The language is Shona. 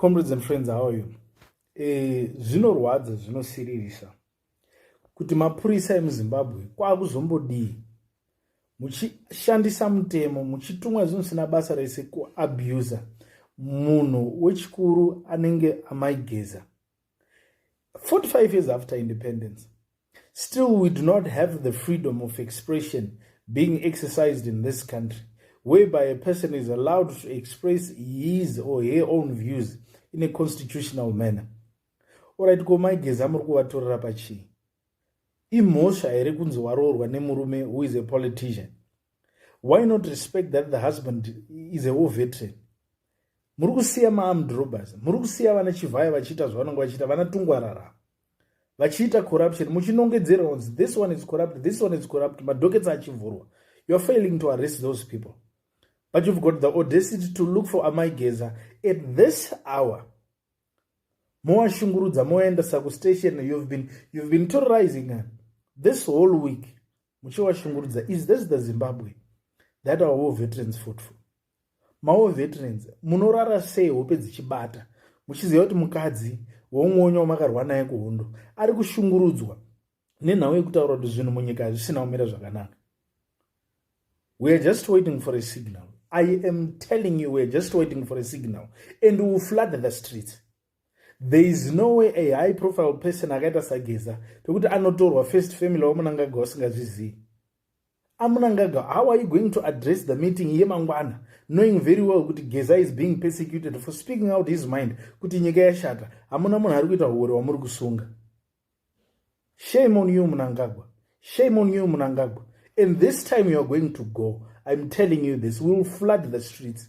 Comrades and friends, how are you? Zvinorwadza, zvinosiririsa kuti mapurisa emuZimbabwe kwakuzombodii muchishandisa mutemo, muchitumwa zvinhu zvisina basa rese, kuabusa munhu wechikuru anenge Amai Geza. 45 years after independence, still we do not have the freedom of expression being exercised in this country, whereby a person is allowed to express his or her own views in a constitutional manner. Alright, ko Mai Geza muri kuvatorera pachii? Imhosva here kunzi waroorwa nemurume who is a politician? Why not respect that the husband is a war veteran? Muri kusiya maarmed robbers, muri kusiya vana Chivhaya vachiita zvavanonge vachiita, vana Tungwarara vachiita corruption, muchinongedzera kunzi this one is corrupt, this one is corrupt, madockets achivhurwa. You are failing to arrest those people, but you've got the audacity to look for Amai Geza at this hour, mowashungurudza, moendesa kustation. You've been terrorizing her this whole week, muchiwashungurudza. Is this the Zimbabwe that our war veterans fought for? Mawar veterans, munorara sei hope dzichibata muchiziva kuti mukadzi weumwe wamakarwa naye kuhondo ari kushungurudzwa nenhau yekutaura kuti zvinhu munyika hazvisina kumira zvakanaka? We are just waiting for a signal. I am telling you, we are just waiting for a signal and we will flood the streets. There is no way a high profile person akaita saGeza, pekuti anotorwa first family waMunangagwa usingazvizivi. AMunangagwa, how are you going to address the meeting yemangwana, knowing very well kuti Geza is being persecuted for speaking out his mind kuti nyika yashata? Hamuna munhu ari kuita uori wamuri kusunga. Shame on you, Munangagwa. Shame on you, Munangagwa. And this time you are going to go. I'm telling you this. We will flood the streets.